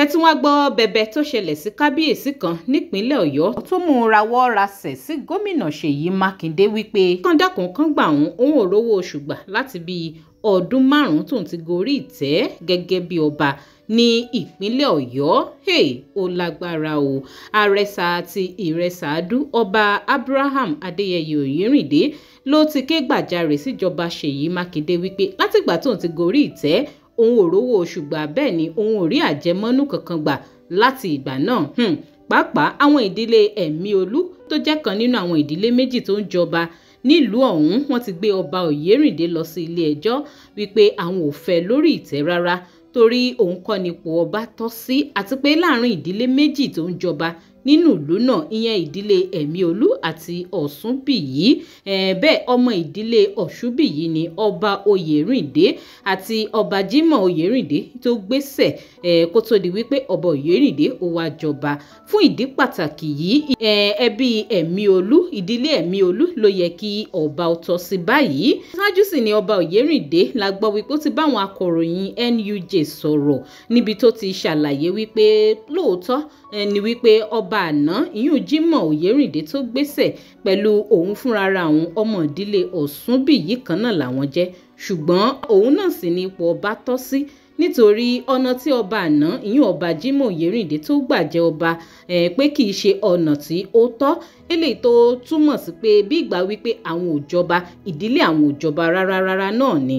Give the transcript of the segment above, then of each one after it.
Ẹ tún wá gbọ́ bẹ̀bẹ̀ tó ṣẹlẹ̀ sí kábíyèsí kan nípínlẹ̀ Ọ̀yọ́ tó mú un rawọ́ rasẹ̀ sí gómìnà Ṣèyí Mákindé wípé kán dákun kán gbà òun, òun ò rówó oṣù gbà láti bíi ọdún 5 tóun ti gorí ìtẹ́ gẹ́gẹ́ bí ọba ní ìpínlẹ̀ Ọ̀yọ́. Hey, ó lágbára o. Àrẹ̀sà àti Ìrẹsàádú ọba Abraham Adéyẹyè Òyerìndé ló ti ké gbàjarè síjọba Ṣèyí Mákindé wípé látìgbà tóun ti gorí ìtẹ́ òun ò rówó oṣù gbà, bẹ́ẹ̀ ni òun ò rí àjẹmọ́nú kankan gbà láti ìgbà náà. Pàápàá àwọn ìdílé Ẹ̀míolú tó jẹ́ kan nínú àwọn ìdílé méjì tó ń jọba nílùú ọ̀hún, wọ́n ti gbé ọba Òyerìndé lọ sí ilé ẹjọ́ wípé àwọn ò fẹ́ lórí ìtẹ́ rárá torí òun kọ́ nípò ọba tọ́ sí, àti pé láàrin ìdílé méjì tó ń jọba nínú ìlú náà, ìyẹn ìdílé Ẹ̀míolú àti Ọ̀ṣúnbíyí, bẹ́ẹ̀ ọmọ ìdílé Ọ̀ṣúnbíyí ni ọba Oyèrìndé àti ọba Jimoh Oyèrìndé tó gbéṣẹ̀ kó tó di wípé ọba Oyèrìndé ó wá jọba. Fún ìdí pàtàkì yìí, ẹbí Ẹ̀míolú, ìdílé Ẹ̀míolú ló yẹ kí ọba ó tọ́ sí báyìí. Ṣáájú sì ni ọba Oyèrìndé la gbọ́ wípé ó ti bá àwọn akọ̀ròyìn NUJ sọ̀rọ̀ níbi tó ti ṣàlàyé wípé lóòótọ́ ni wípé ọba àná ìyún Jimoh Oyèrìndé tó gbéṣẹ̀ pẹ̀lú òun fúnrara òun ọmọ ìdílé Ọ̀ṣúnbíyí kan náà làwọn jẹ́, ṣùgbọ́n òun náà sì ni ipò ọba tọ́ sí nítorí ọ̀nà tí ọba àná ìyún ọba Jimoh Oyèrìndé tó gbà jẹ ọba pé kì í ṣe ọ̀nà tí ó tọ́, eléyìí tó túmọ̀ sí pé bí ìgbà wípé àwọn ò jọba, ìdílé àwọn ò jọba rárá rárá náà ni.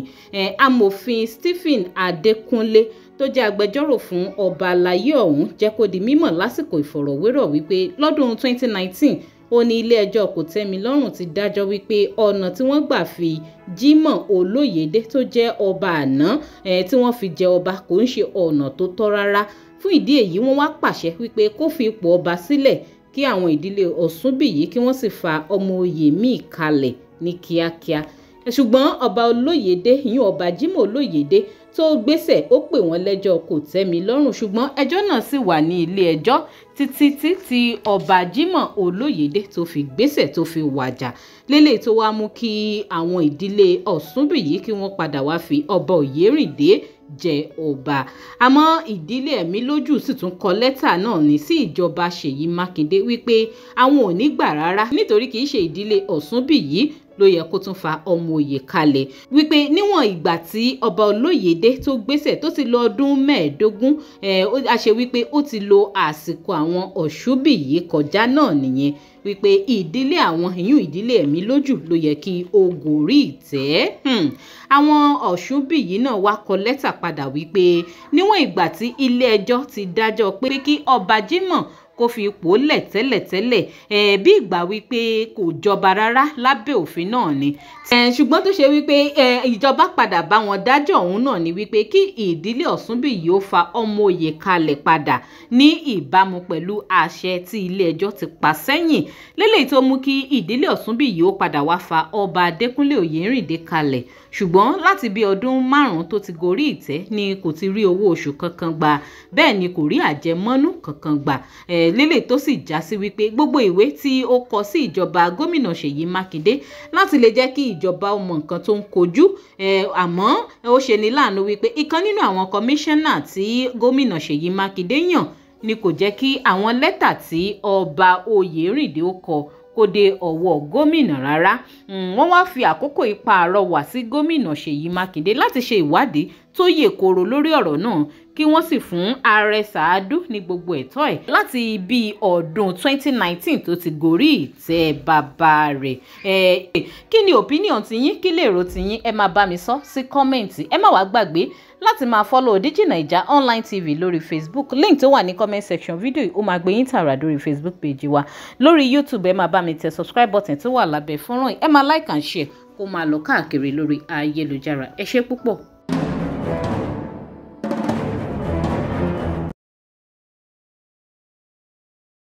Amòfin Stephen Adékúnlé tó jẹ́ agbẹjọ́rò fún ọba aláyé ọ̀hún jẹ́ kó di mímọ̀ lásìkò ìfọ̀rọ̀wérọ̀ wípé lọ́dún 2019 ó ní ilé-ẹjọ́ kòtẹ́milọ́rùn ti dájọ́ wípé ọ̀nà tí wọ́n gbà fi Jimoh Olóyèdé tó jẹ́ ọba àná tí wọ́n fi jẹ ọba kò ń ṣe ọ̀nà tó tọ́ rárá. Fún ìdí èyí wọ́n wá pàṣẹ wípé kó fi ipò ọba sílẹ̀ kí àwọn ìdílé Ọ̀ṣúnbíyí kí wọ́n sì fa ọmọ oyè míì kalẹ̀ ní kíákíá. Ṣùgbọ́n ọba Olóyèdé, ìyún ọba Jimoh Olóyèdé tó gbéṣẹ̀, ó pè wọ́n lẹ́jọ́ kòtẹ́milọ́rùn, ṣùgbọ́n ẹjọ́ náà sì wà ní ilé ẹjọ́ títí tí ọba Jimoh Olóyèdé tó fi gbéṣẹ̀ tó fi wàjà, lélẹ̀ tó wá mú kí àwọn ìdílé Ọ̀ṣúnbíyí kí wọ́n padà wá fi ọba Oyèrìndé jẹ ọba. Àmọ́ ìdílé Ẹ̀mílójú sì tún kọ lẹ́tà náà ní sí ìjọba Ṣèyí Mákindé wípé àwọn ò ní gbà rárá nítorí kì í ṣe ìdílé Ọ̀ṣúnbíyí ló yẹ kó tún fa ọmọ oyè kalẹ̀, wípé níwọ̀n ìgbà tí ọba Olóyèdé tó gbéṣẹ̀ tó ti lò ọdún 25, a ṣe wípé ó ti lo àsìkò àwọn Ọ̀ṣúnbíyí kọjá náà nìyẹn, wípé ìdílé àwọn ìyún ìdílé Ẹ̀mílójú ló yẹ kí ó gorí ìtẹ́. Àwọn Ọ̀ṣúnbíyí náà wá kọ lẹ́tà padà wípé níwọ̀n ìgbà tí ilé ẹjọ́ ti dájọ́ pé kí ọba Jimoh kó fi ipò lẹ̀ tẹ́lẹ̀tẹ́lẹ̀, bí ìgbà wípé kò jọba rárá lábẹ́ òfin náà ni. Ṣùgbọ́n tó ṣe wípé ìjọba padà bá wọn dájọ́ òun náà ni wípé kí ìdílé Ọ̀ṣúnbíyí ó fa ọmọ oyè kalẹ̀ padà ní ìbámu pẹ̀lú àṣẹ tí ilé ẹjọ́ ti pa sẹ́yìn, lélẹ́yìí tó mú kí ìdílé Ọ̀ṣúnbíyí ó padà wá fa ọba Adékúnlé Oyèrìndé kalẹ̀. Ṣùgbọ́n láti bí ọdún 5 tó ti gorí ìtẹ́ ni kò ti rí owó oṣù kankan gbà, bẹ́ẹ̀ ni kò rí àjẹmọ́nú kankan gbà, lélẹ̀ tó sì já sí wípé gbogbo ìwé tí ó kọ sí ìjọba gómìnà Ṣèyí Mákindé láti lè jẹ́ kí ìjọba ó mọ nǹkan tó ń kojú, àmọ́ ó ṣe ní láàánú wípé ìkan nínú àwọn kọmíṣánná tí gómìnà Ṣèyí Mákindé yàn ni kò jẹ́ kí àwọn lẹ́tà tí ọba Oyèrìndé ó kọ kó dé ọwọ́ gómìnà rárá. Wọ́n wá fi àkókò ipa àrọwà sí gómìnà Ṣèyí Mákindé láti ṣe ìwádìí tó yè kooro lórí ọ̀rọ̀ náà kí wọ́n sì fún ààrẹ Sàádú ní gbogbo ẹ̀tọ́ ẹ̀ láti bí ọdún 2019 tó ti gorí ìtẹ́ bàbá rẹ̀. Kí ni opinion tiyín, kí lèrò tiyín? Ẹ máa bá mi sọ sí kọ́mẹ̀ǹtì. Ẹ má wàá gbàgbé láti máa follow Digi Naija Online TV lórí Facebook. Link tó wà ní comment section fídíò yìí ó máa gbé yín tààrà lórí Facebook page wa. Lórí YouTube ẹ máa bá mi tẹ subscribe button tó wà lábẹ́ fọ́nrán yìí. Ẹ máa like and share kó máa lọ káàkiri lórí ayélujára. Ẹ ṣé púpọ̀.